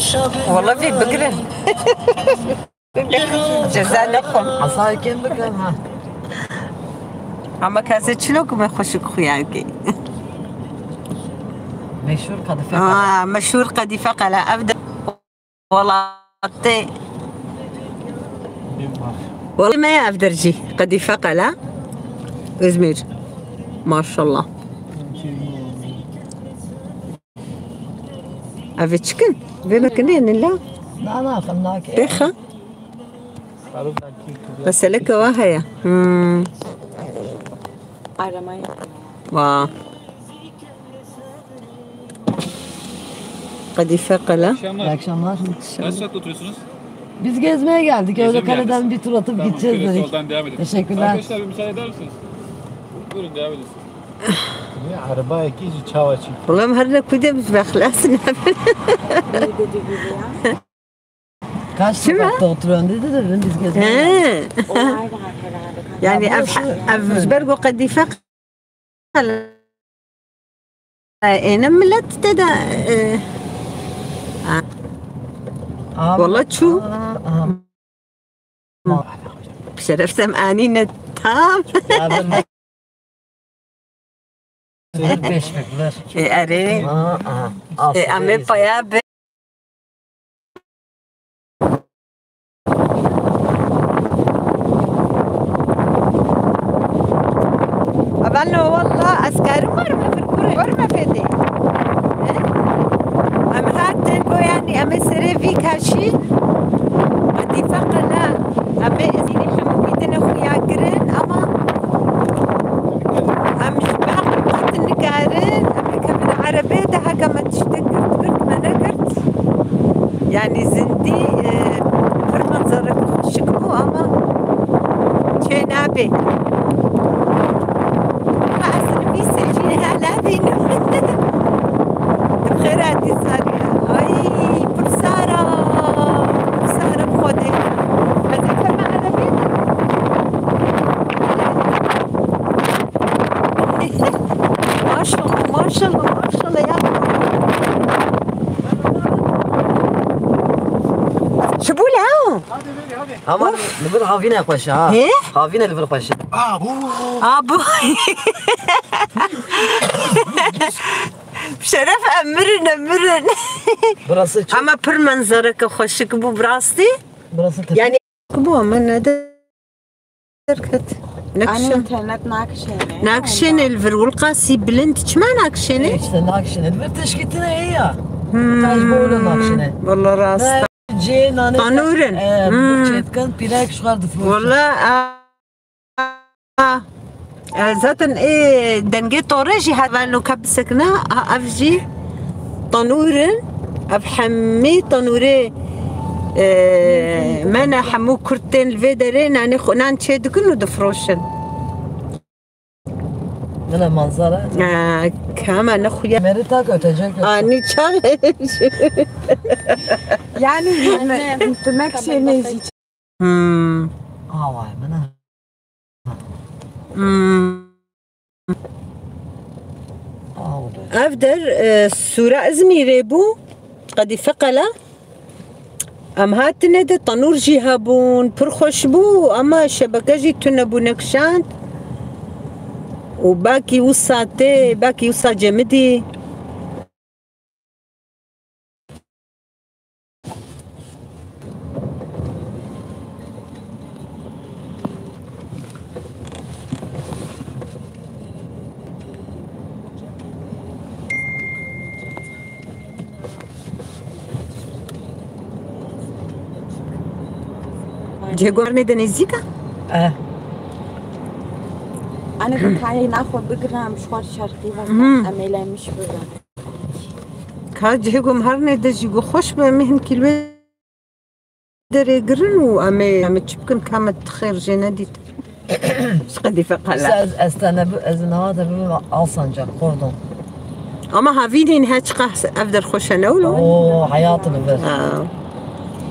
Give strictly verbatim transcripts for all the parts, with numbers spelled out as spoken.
Wala vê bigirin. Ceza nexwe. Asayê kêm bikin ha. Ama kase çilo ku me xweşik xuya kê. Meşhur Qedife Qala. Aa, meşhur Qedife Qala. Ev de welatê. Wala me ev der jî. Qedife Qala. Izmir. Maşallah. Ev çikin? Vê me kinê nila? Na, na, xemnake. Pêxa? Meseleke wa heye. Hmm. Aramayı. Wa. Qedife Qala. İyi akşamlar. İyi akşamlar. Kaç saat oturuyorsunuz? Biz gezmeye geldik. Öyle gezmeye kaleden geldiniz. Bir tur atıp tamam, gideceğiz şöyle dedik. Soldan devam edelim. Teşekkürler. Arkadaşlar, bir müsaade eder misiniz? Buyurun, devam edin. Araba iki çava çek. Ulan her ne kudem vexlasin. Kaç sokakta oturuyorsun dedi de biz gezmeye geldik. He. Olay var herhalde. Yani ya ev, burası ev ji ber ku Qedife Êne millet tê de, e, a. Ama, wala çû. Ama, ama. Şeref sem anîne tam. Ya ben, beş bekler. E, erê. Aa, aa. E, em ê paya be. Evelno walla ez karim werim li vir kurê, werim fêdê. Em hatin go, yanî em ê serê vî kaşî, Qedîfe Qala, em ê ezînî hemû vî tine xuya kirin, ama em ji ber hatin nikarin, em ê kevin erebê de, heke me tiştek girt, girt me negirt. Yanî zindî, e, pir manzareke xweşik bû, ama çê nabê. Ma ez li vî secînê hela bînim. Bi xêr hatî Sariya. Ay, pir sar e, pir sar e bi Xwedê. Ez ê kevime erebê de. Maşallah, maşallah, maşallah ya. Çi bû la? Ama li vir havîne xweş e ha. He? Havîne li vir xweş e. Aa, bu. Aa, bu. Şeref, em mirin, em mirin. Burası çok. Ama pir menzereke xweşik bû, bi rastî. Burası tepe. Yani, bû, ama ne de derket. Anî nakişe. Înternet nakişêne. Nakişêne li vir wilqasî bilind çima nakişêne? E, işte nakişêne. Li vir teşkîtine heye ya. Hmm. Taş böyle nakişêne. Walla rast. Cê nane. Tanûrin. E, hmm. Çetkan pîrek şuar difroşe. Walla, a, a. E, zaten ê dengê torê jî hevalno ka bisekine, a, ev jî tanûr in. Ev hemî tanûrê, e, me ne hemû Kurd tên li vê derê nanê xwe, nan çê dikin û difroşin. Nana manzara. E, kama ne xuya. Meri tak ötecek yoksa. Ani çax. Yani yürümek, yürümek şey ne? Hmm. Aa, vay, bana. Hmm. Ev der, e, sûra Izmîrê bû, Qedîfe Qala. Em hatine de tanûr jî hebûn, pir xweş bû, ama şebeke jî tune bû, nekişand. Û bakî wisa tê, bakî wisa cemidî. Cihê guhernê de nêzîk e? Eh. Anê bi kayê naxwe bigirim, ji xwe şerqî ve. Mhm. Em ê lemiş bibin. Ka cihê ku em herne de jî ku xweş be, em ê hinkî li wê derê girin û em ê, em ê çi bikin, ka me ti xêr jê nedît. Ji Qedîfe Qala. Mesela ez, ez te nebi-, ez niha te bibim Alsancak, Kordon. Ama havînên he çiqas ev der xweş e, ne wilo? Oo, hayatını ver. Ha.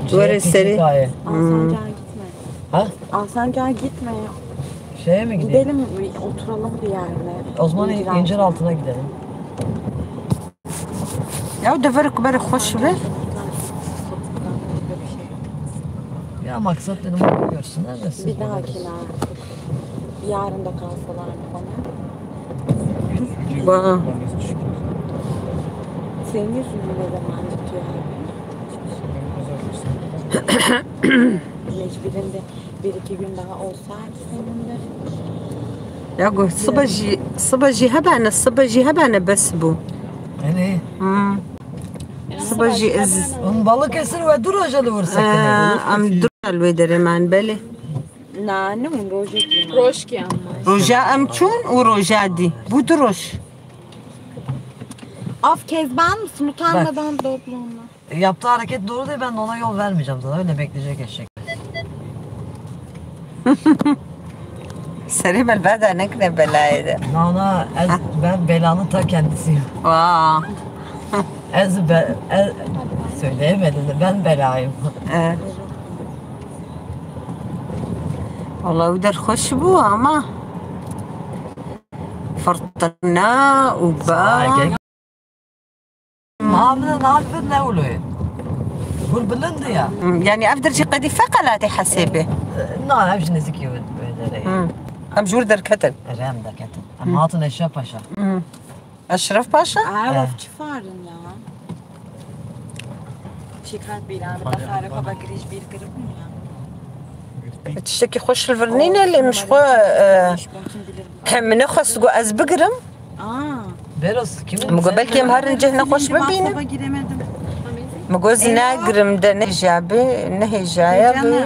Cihê were serê. Kayê. Hmm. Alsancak'a gitme. Ha? Alsancak'a gitme. Şeye mi gidelim? Gidelim, bir oturalım bir yerde. O zaman İnciraltı. İnciraltı'na gidelim. Ya deverek bere xweş be. Ya maksat dedim, onu görsünler de siz Bir bunu dahakine artık. Yarın da kalsalar hani bana. Ba. Senin yüzünden ne zaman bitiyor abi? Mecburen de bir iki gün daha olsa senin de. Ya go, siba jî, siba jî hebene, siba jî hebene bes bû. Hani? Hmm. Siba jî ez. Hûn Balıkesir ve du roja li wir sekine. Ee, em du roja li wê derê man, belê. Nane, hûn rojekî man. Rojkî ama. Roja em çûn û roja dî. Bû du roj. Of, Kezban mısın? Utanmadan doblonla. Yaptığı hareket doğru değil, ben de ona yol vermeyeceğim zaten. Öyle bekleyecek eşek. Serê me li ber de nekine belayê de. Nana, ez, ben belanın ta kendisiyim. Vaa. Ez, be, ez, söyleyemedim de ben belayım. Eh. Valla wî der xweş bû ama fırtına û ba. Vay, gel. Niha min, niha li vir ne wilo ye. Hûn bilind ya. Hmm, yani ev der jî qedîfe qelatê hesêbê. Na, ev ji nêzîkî wê, wê derê ye. Hmm. Em ji wir derketin. Erê, em derketin. Em hatin Eşref Paşa. Hmm. Eşref Paşa? Ev çi farin ya? Çikat bir abi, da fare xwe vekirî ji bîr kiribûn ya. Tiştekî xweş li vir nîne, lê min ji xwe, e, min nexwest ku ez bigirim. Aa. Beros, kimin? Min got, belkî em herin cih nexweş bibînin. Min got, ez nagirim de, nehêja bi, nehêjaya bi.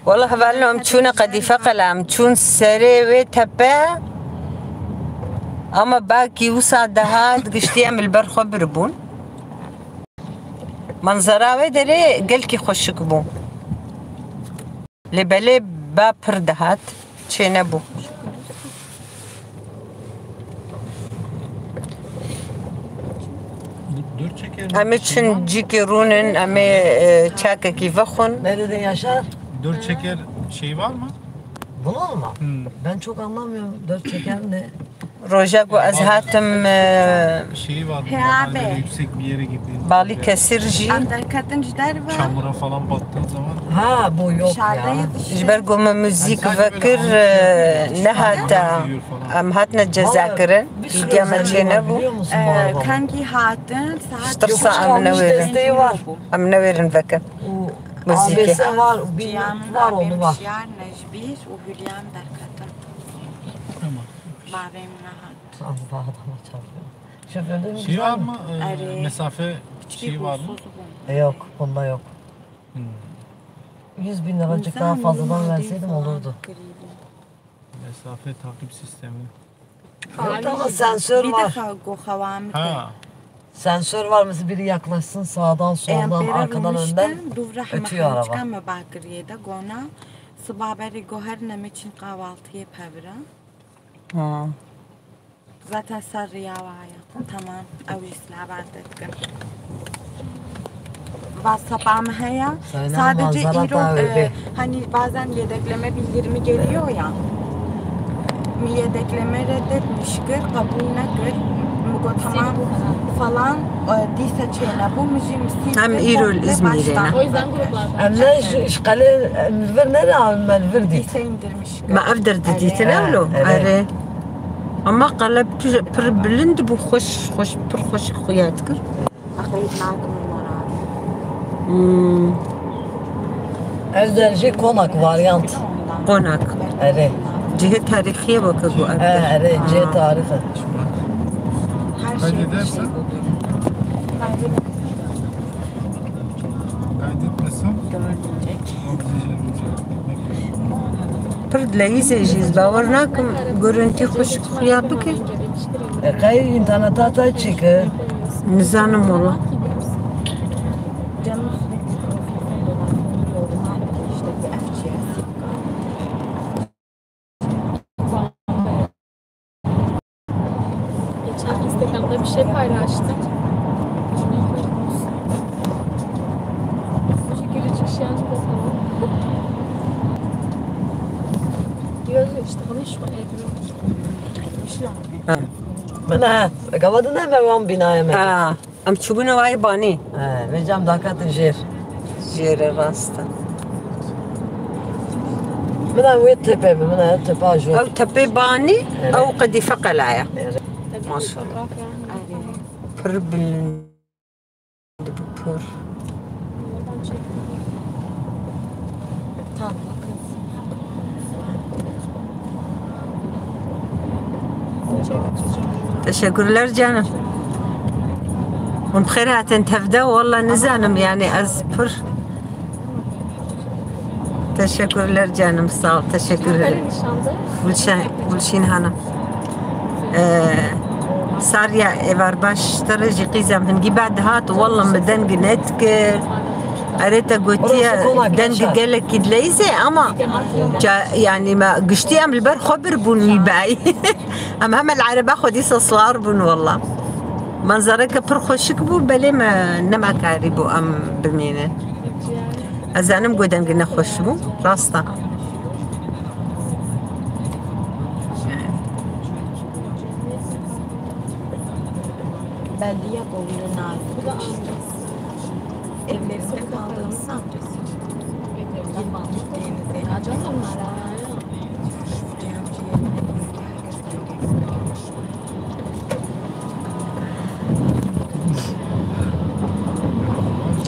Wala hevalno, em çûne Qedîfe Qela, em çûn serê wê tepe. Ama bakî wisa dihat, giştî em li ber xwe biribûn. Manzara wê derê gelkî xweşik bû. Lê belê ba pir dihat, çênebû. Dört çeker. Em ê çin cîkê rûnin, em ê, e, çakekî vexwin. Ne dedin Yaşar? Dört çeker şey var mı? Bunun mu? Hmm. Ben çok anlamıyorum. Dört çeker ne? Roja ku ez hatim, e, Şeyi var mı? He abi. Yüksek bir yere gittiğin. Balıkesir jî. Em derketin ji derve. Çamura falan battığın zaman. Ha, bu yok ya. Ji ber ku me muzîk vekir, e, nehata. Em hatine ceza kirin. Valla bir sürü özelliği var, biliyor musun bu arabanın? Kengî hatin, saet. Ji tirsa em newêrin. Desteği var. Em newêrin vekin. Muzîkê. A B S var, bilmem, var, onu var. Necbîr û Hülya'm derketin. Tamam. Bavê min nehat. Allah adama çarpıyor. Şoförde mi? Şey var mı? E, mesafe şeyi var mı? E, yok, bunda yok. Hmm. Yüz bin liracık daha fazladan verseydim olurdu. Mesafe takip sistemi. Yok ama sensör var. Bir defa goxewa min. Ha. Sensör var, mesela biri yaklaşsın sağdan, soldan, arkadan, önden ötüyor araba. Em pêre rûniştin, dûv re hema xemçika me bakiriye de gona. Siba berê goherine me çin kahvaltıyê pevira. Ha. Zaten ser riya waya. Tamam, ew jî silah berdedikin. WhatsApp'a me heye. Sadece îro, e, hani bazen yedekleme bildirimi geliyor ya. Mi yedekleme reddetmiş kir, kabul nekir. Mi got tamam falan, e, dîsa çênebû, mi jî mi sil kir, komple baştan. Em îro li Îzmîrê ne. O yüzden gruplarda. Em ne ji, ji qelê, em li vir ne re, em li vir dît. Dîsa indirmiş kir. Ma ev der didîtin ewlo? Erê. Ama qele pir, pir bilind bû, xweş, xweş, pir xweş xuya dikir. Aqil nakim numara. Hmm. Ev der jî Konak varyant. Konak. Erê. Cihê tarîxiye weke ku ev der. He, erê, cihê tarîxi. Her şey. Kaydedersen. Kaydetmesen. Pir dileyîzê jî, ez bawer nakim, görüntî xweş xuya bike. E, qey înterneta te çi kir? Nizanim wala. Geçen Instagram'da bir şey paylaştım. Şu gülücük şey yaptı falan. Diyor işte, hani şu Ebru. Şu an. Ha. Min e, gava din e me wan bînaye me. Ha. Em çûbûne wayê banê. He, vê cem daketin jêr. Jêre rast e. Min a wê tepe bi, min a tepa jor. Ew tepê banî, Evet. ew qedîfe qela ye. Evet. Maşallah. Pir bilind bi pir. Teşekkürler canım. Hûn bi xêr hatin tevde, walla nizanim, yani ez pir. Teşekkürler canım, sağ ol, teşekkür ederim. Gülşen, Gülşin Hanım. Ee, Sarya êvar baş, te re jî qîzem hingî bad hat, walla me deng nedikir. Erê te gotiye Orası kolay, deng kaçar. gelekî dileyîze ama ca-, yani me giştî em li ber xwe bir bûn wî bay. Em heme li erebe xwe dîsa siwar bûn walla. Manzareke pir xweşik bû, belê me nema karî bû em bimînin. Ez zanim ku deng nexweş bû, rast e. Belli ya, bu nazik. Evlerinde kaldığımız amcası. Gittiğimizi. Acaba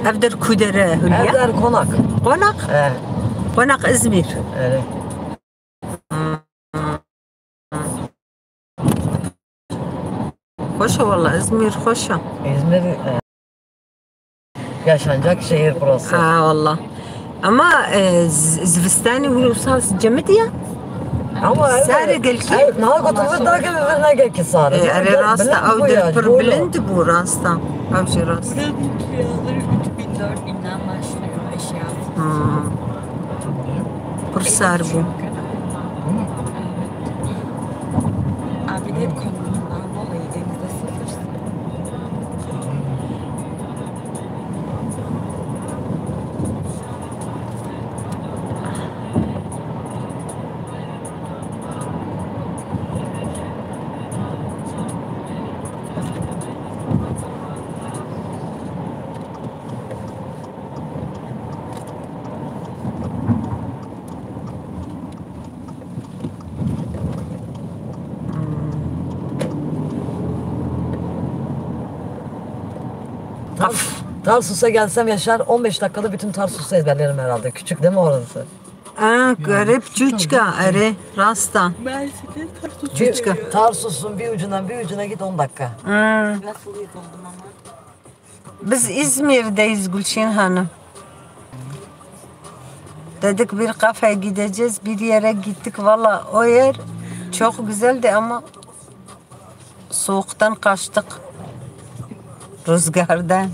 Ev der ku der e, Hülya? Ev der Konak. Konak? He. Konak İzmir. Evet. Xweş e walla, İzmir xweş e. İzmir, e, yaşanacak şehir burası. Ha walla. Ama, e, z-, zivistanê wilo saz cemidî ya. Ama evet. Sarê gelkî. Evet, niha gotinê da ke birbirine gelkî sarê. E, erê rast e, ew der pir bilind bû, rast e. Ew jî rast. Buranın kiraları üç bin, dört binden başlıyor eşyası. Hmm. Pir sar bû. Abi de hep konumuzdan dolayı denize sıfır. Tars-, Tarsus'a gelsem Yaşar, on beş dakikada bütün Tarsus'u ezberlerim herhalde. Küçük değil mi orası? Ha, garip Çuçka, erê, rast e. Çuçka. Tarsus'un bir ucundan bir ucuna git, on dakika. Ha. Nasıl yıkıldım ama. Biz İzmir'deyiz Gülşen Hanım. Dedik bir kafeye gideceğiz, bir yere gittik. Valla o yer çok güzeldi ama soğuktan kaçtık. Rüzgardan.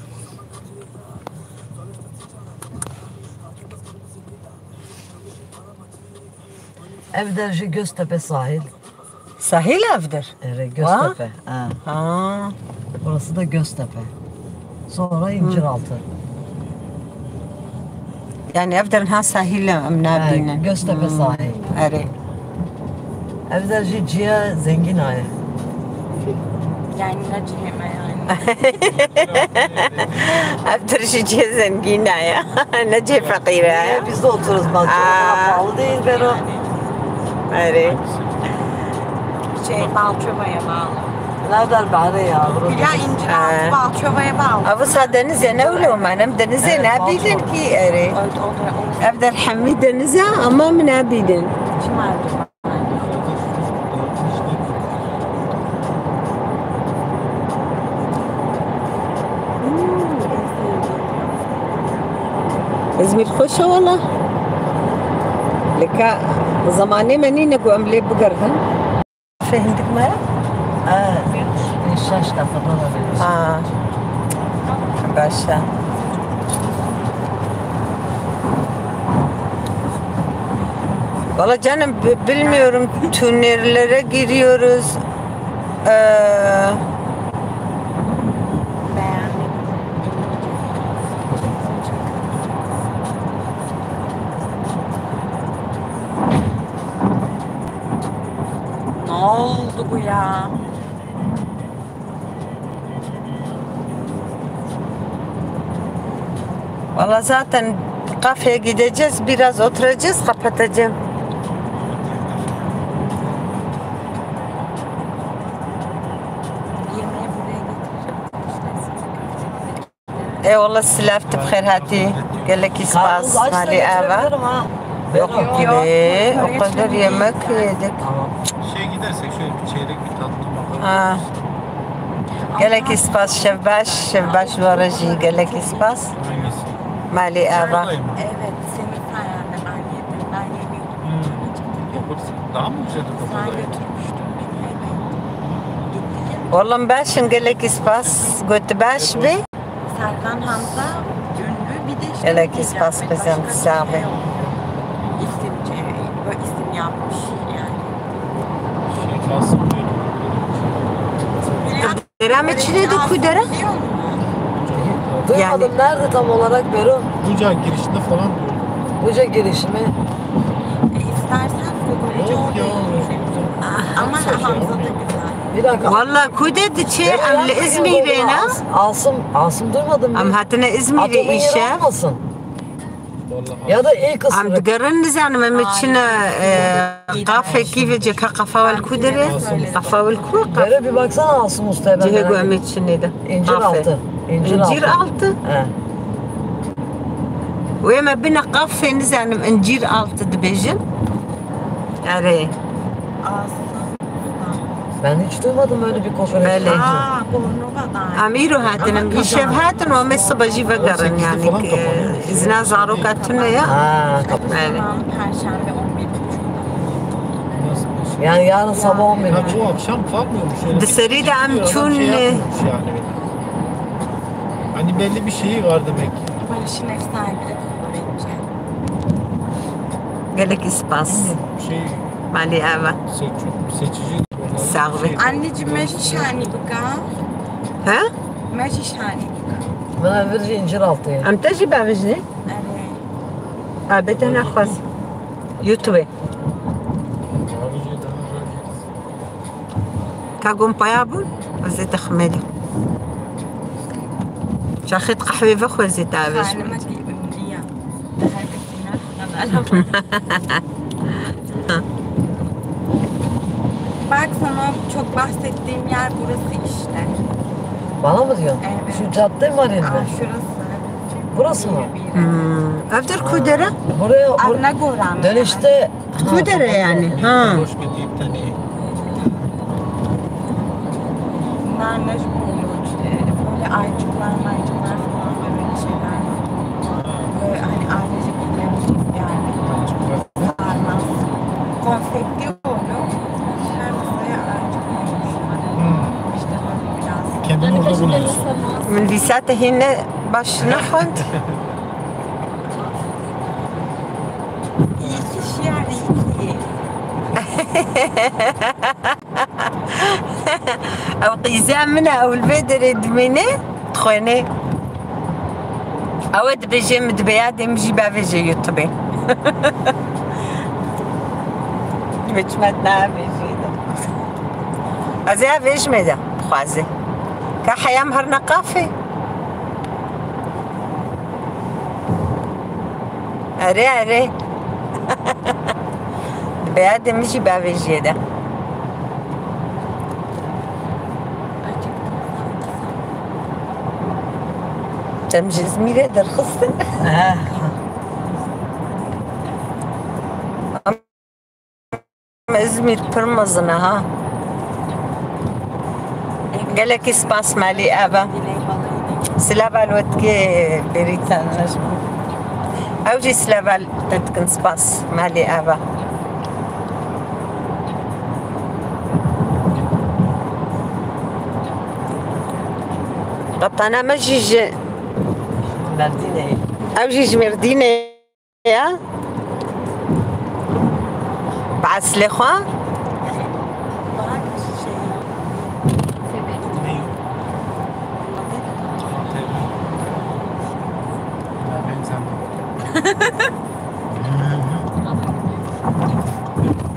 Ev der jî Göztepe sahil. Sahil ev der? Evet, Göztepe. Ha. Ha. Burası da Göztepe. Sonra İnciraltı. Yani ev der ha sahil em nabînin. Evet, Göztepe sahil. Erê. Ev der jî cihê zengîn e. Yani ne cihê me yani. Ev der jî cihê zengîn e ya. Ne cihê feqîr e ya. Biz de otururuz bak. Aa. Pahalı değil Bero. Erê. Şey, Balçova'ya bağlı. Nereden bahre ya? Ya İnciraltı Balçova'ya bağlı. Ev sa denize ne öyle mi? Em denize ne bînin ki erê. Ev der hemî denize ama min ne bînin. İzmir xweş e wala. Leka zemanê me nîne ku em lê bigerhin. Fehim dikme? Ha, şaş dakika da verir. Ha. Başa. Valla canım, bi-, bilmiyorum, tünellere giriyoruz. Ee, Ne oldu bu ya? Valla zaten kafeye gideceğiz, biraz oturacağız, kapatacağım. Yemeği buraya getireceğim. Eyvallah, silav tu bi xêr hatî. Gelekî spas, malî ava. Yok, yok. O kadar yemek yedik. Tamam. Şey gidersek şöyle bir çeyrek bir tatlı bakalım. Ha. Gelekî spas, şev baş, şev baş were jî gelekî spas. Hangisi? Malî ava. Çağdayım. Evet, senin sayende ben yedim. Ben yemeği unuttum. Hmm. Yok, daha mı güzeldi? Sen götürmüştün beni, evet. Gittim. Oğlum, baş in, gelekî spas. Got baş be. Serkan Hamza ünlü, bir de işte gelekî spas, kızım, sağ ol. İsim, böyle isim yapmış yani. Şey, Kasım Bey. Dere me çi de ku dere? Biliyor musun? Duymadım. Yani nerede tam olarak Bero? Bucak girişinde falan. Bucak girişi mi? E, istersen Gogo'yu. Yok ya. Ama Hamza da güzel. Bir dakika. Valla ku de diçe, em li İzmir'e ne? Asım, Asım duymadım. Em hatine İzmir'e işe. Olmasın. Ya da ilk ısırık. Em digerin, nizanim, em çine, e, qafekî ve ceka qafa wel ku dere? Qafa wel ku? Bere bir baksana Asım Usta'ya, ben merak ettim. Cihê ku em çine de. İncir altı. İncir altı. He. Wê me bine qafê, nizanim, incir altı dibêjin. Erê. Ben hiç duymadım öyle bir kokoreç. Belê. Aa, Bornova'dan. Em îro hatin, em îşev hatin û em ê sibe jî vegerin, yani, ki, îzna zaroka tune ya. Ha, kapı. Belê. Tamam, Perşembe on bir buçukta. Yani yarın sabah on bir buçuk. Ha, bu akşam kalmıyormuş öyle. Di serî de em çûn, şey yapmıyormuş yani. Hani belli bir şeyi var demek. Barış'ın ev sahibi de kokoreççi. Gelek spas. Şey, Malî ava. Seçici. Sağ ol. Anneciğim, me jî şanî bika. He? Me jî şanî bika. Bana vir incir altı. Em te jî bavêjinê? Evet. Abê te nexwaz. YouTube. Ka gom paya bûn, ez ê diximê de. Çaxê qehwê vexwe zê tavê ji. Bak, sana çok bahsettiğim yer burası işte. Bana mı diyorsun? Evet. Şu cadde mi var elinde? Aa, şurası. Burası mı? Hmm. Evdir ku dere? Buraya, bur- Arnagora mı? Dönüşte Ku dere yani? Ha. Bunlar ne bileyim işte, böyle ayıcıklar, mayıcıklar falan, böyle şeyler. Böyle hani ailecek gidiyoruz yani. Sarmaz. Konsepti o. Her masaya ayıcık koymuşlar. İşte böyle biraz. Kendini orada buluyorsun. Min dîsa te hîn ne baş nexwend. İyi ki şiar, iyi ki. Ew qîza min e, ew li vê derê dimîne, dixwêne. Ew ê dibêje, min dibe yadê min jî bavêje YouTubeê. Dibê çima tu navêjî de. Ez ê avêjimê de bixwaze. Ka heyam her neqafê. Erê, erê. Dibe yadê min jî bavêjiyê de. Dem ji Îzmîrê derxistin. He. Ama Îzmîr pir mezin e ha. Gelekî spas Melî Eva. Silava li we dike bêrî te ne ji bo. Ew jî silava li te dikin, spas Melî Eva. Qeptana me jî ji Mêrdînê. Ew jî ji Mêrdînê. Ya. Bi eslê xwe.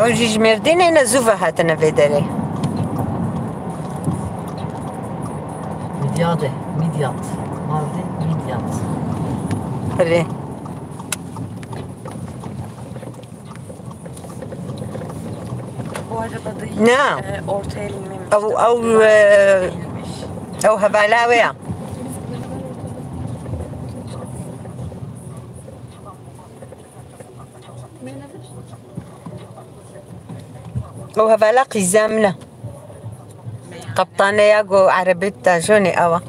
Ew jî ji Mêrdînê ne, zû ve hatine vê derê. Midyadê, Midyat. Mardin, Midyat. Erê. Bu arabada hiç Ne? E, ortaya inmemiştim. Ew, ew, e, ew hevala wê ya. Ew hevala qîza min e. Qeptane ya ku erebê diajonê ew e.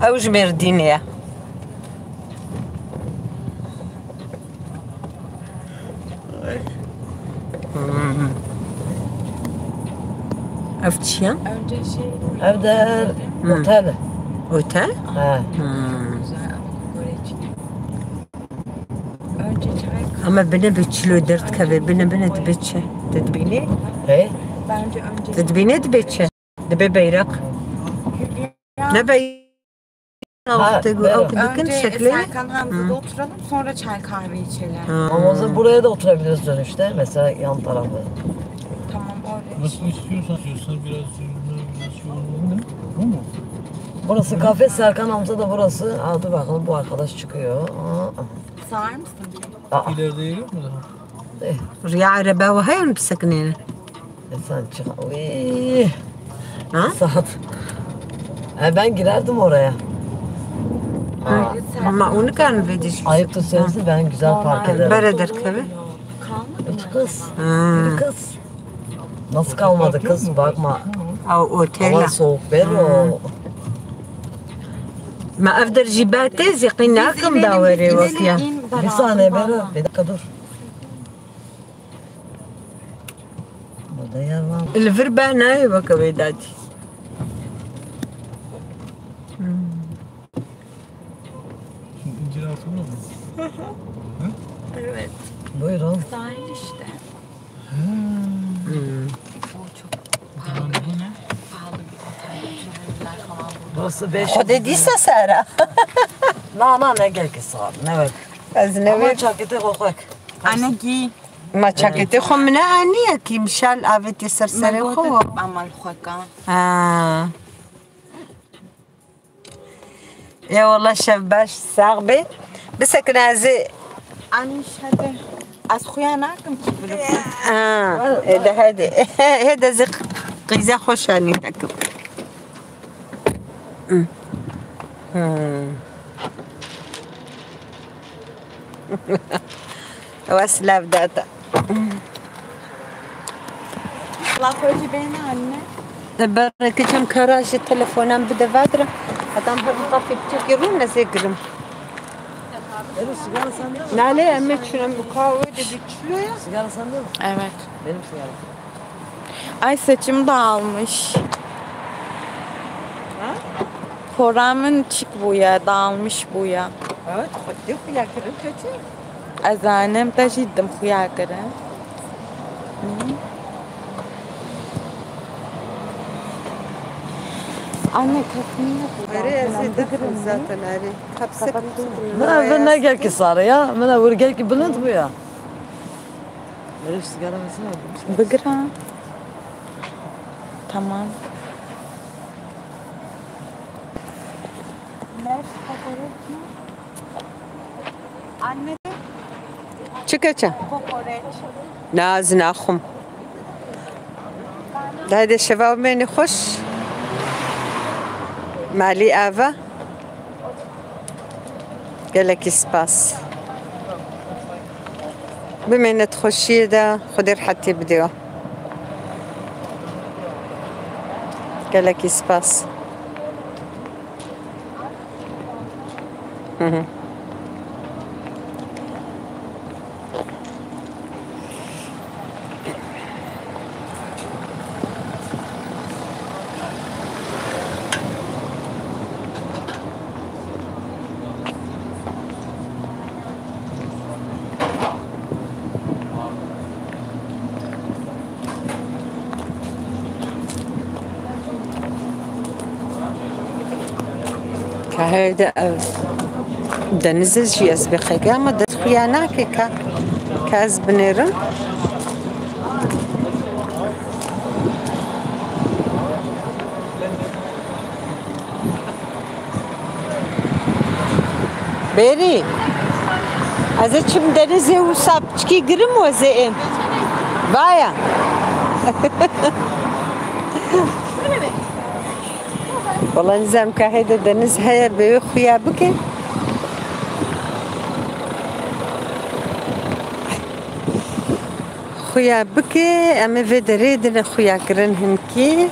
Ew ji Mêrdînê ye. Hmm. Ev çi ye? Önce şey Ev de Hı. otel. Otel? Ha. Hmm. Güzel ama kokoreç. Önce çay kahve. Ama bine bi çilo derdikeve, bine bine dibe çi? Te dibînî? Hey. Bence önce Te dibînî dibe çi? Dibe beyraq. Ne beyraq? Ha, Te gu- beyraq. ew dikin Önce şeklê. Serkan Hamza'da oturalım, sonra çay kahve içelim. Ha. Ama o zaman buraya da oturabiliriz dönüşte. Mesela yan tarafı. Tamam, oraya. Nasıl istiyorsan, istiyorsan biraz yürüme, biraz şey olur. Bu mu? Burası kafe, Serkan amca da burası. Aa, dur bakalım, bu arkadaş çıkıyor. Aa. Sağır mısın? Aa, İleride yer yok mu daha? Riya erebe ve heye hûn bisekinêne. E, sen çık. Uy. Ha? Saat. E, ben girerdim oraya. Aa, Ama onu kan vediş. Ayıptır söylemesi, ben güzel park ederim. Bere derkeve. Kalmadı mı? Kız. Ha. Kız. Nasıl kalmadı kız? Bakma. Ew otel Hava e. Soğuk, ver o. Ma ev der jî ba tê zî qî nakim da werê wek ya. Bir saniye, ver o. Bir dakika dur. Burada yer var. Li vir ba nayê weke wê dadî. Şimdi incir altında mı? Evet. Buyurun. Sahil işte. Hmm. O çok pahalı. Pahalı bir otel. Bütün ürünler falan burada. Burası beş. Xwedê dîsa sara. Na, na, ne gerek sağ. Ne var? Ez ne Ama wê. Çakete kokak. Anne giy. Ma çaketê xwe min neaniye kî mişal avêtiye ser serê xwe. Ama xweka. Ha. Ya wallah şev baş sax be. Bisekine ez ê Anne hadi. Ez xuya nakim ki vlog. Ha, hede hede. Hede ez ê qîza xwe şanî dekim. Hmm. Ew silav data. Allah korucu beni anne. Te bereke çem kara ji telefonan bide vadre. Adam her qafê çekê rû nezê girim. Ero, sigara sende mi? Nale, em çûn em bi kahwe de bi çilo ya. Sigara sende mi? Evet. Benim sigaram. Ay saçım dağılmış. Ha? Poramın çik bu ya, dağılmış bu ya. Evet, xwedê xuya kirin keçê. Ez zanim te jî dim xuya kirin. Anne, kesinlikle. Erê, ez ê dixim zaten, erê. Kapsek. Ne, ben ne gerek sare ya? Ben ne gerek bilind bu ya? Böyle sigara mesela. Bigira. Tamam. Anne. Çi keçe? Kokoreç. Na, ez naxwim. Dayê de şeva bimêne xweş. Malî ava. Gelekî spas. Bimêne di xweşiyê de, Xwedê rehetiyê bide we. Gelekî spas. Hı hı. Ka heyde ev denize jî ez bixege ama dest xuya nake ka, ka ez binêrim. Berî, ez ê çim denizê wisa piçkî girim û ez ê êm. Vaya. Wala nizam ka hê de deniz heye bê wê xuya bike. Xuya bike, em ê vê derê dine xuya kirin hinkî.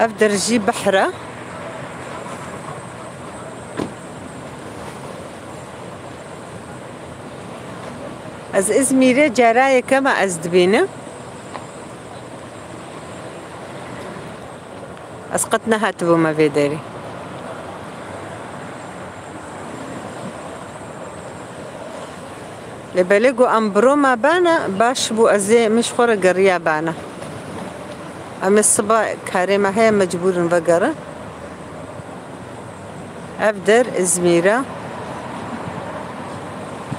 Ev der jî behr e. Ez Îzmîrê cara yekem e ez dibînim. Ez qet nehatibûme vê derê. Lê belê ku em bi Roma bane, baş bû, ez ê min ji xwe re geriya bane. Em ê siba karê me heye, mecbûr in vegerin. Ev der Îzmîr e.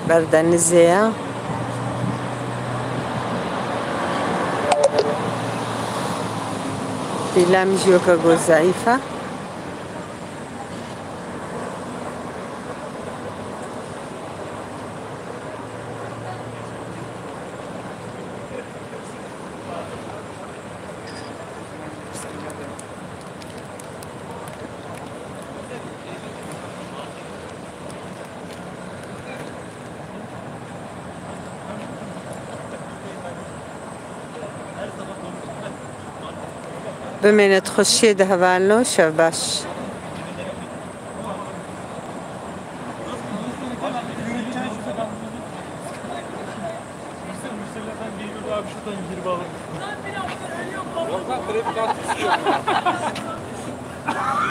Ber denizê ye. Pîla min jî weke ku zayîf e. Bimêne di xweşiyê de hevalno, şev baş.